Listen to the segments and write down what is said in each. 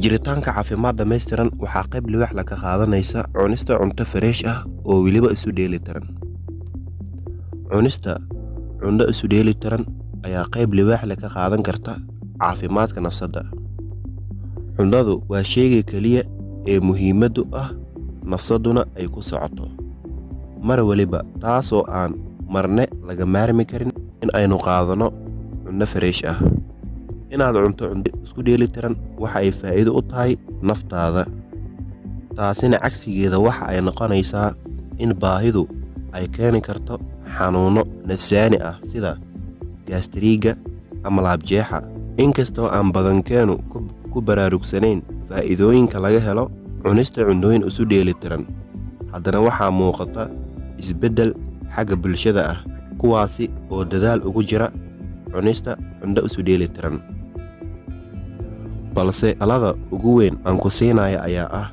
Jiritaanka caafimaad dhammaystiran waxaa qayb libaax la ka qaadanaysa cunista cunto fresh ah oo weliba isu dheelitiran. Cunista cunto isu dheelitiran ayaa qayb libaax leh ka qaadan karta caafimaadka nafsadda. Cuntadu waa shayga keliya ee muhiimaddu ah nafsadduna ay ku socoto mar waliba, taasoo aan marne laga maarmi karin in aynu qaadano cunno fresh ah. Inaad cunto cunto isku dheelitiran waxa ay faa'iido u tahay naftaada, taasina cagsigeeda waxa ay noqonaysaa in baahidu ay keeni karto xanuunno nafsaani ah sida gaastiriigga ama laabjeexa. Inkastoo aan badankeenu ku baraarugsanayn faa'iidooyinka laga helo cunista cunnooyin isu dheelitiran, haddana waxaa muuqata isbeddel xagga bulshada ah, kuwaasi oo dadaal ugu jira cunista cunto isu dheelitiran. Balse talada ugu weyn aan ku siinaya ayaa ah: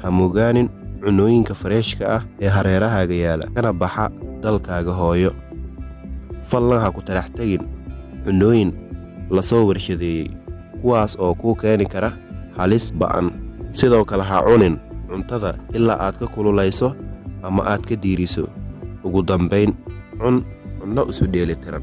ha moogaanin cunnooyinka freshka ah ee hareerahaaga yaala kana baxa dalkaaga hooyo. Fadlan ha ku talax tegin cunnooyin la soo warshadeeyey, kuwaas oo kuu keeni kara halis ba'an. Sidoo kale, ha cunin cuntada ilaa aad ka kululayso ama aad ka diiriso. Ugu dambayn, cun cunno isu dheelitiran.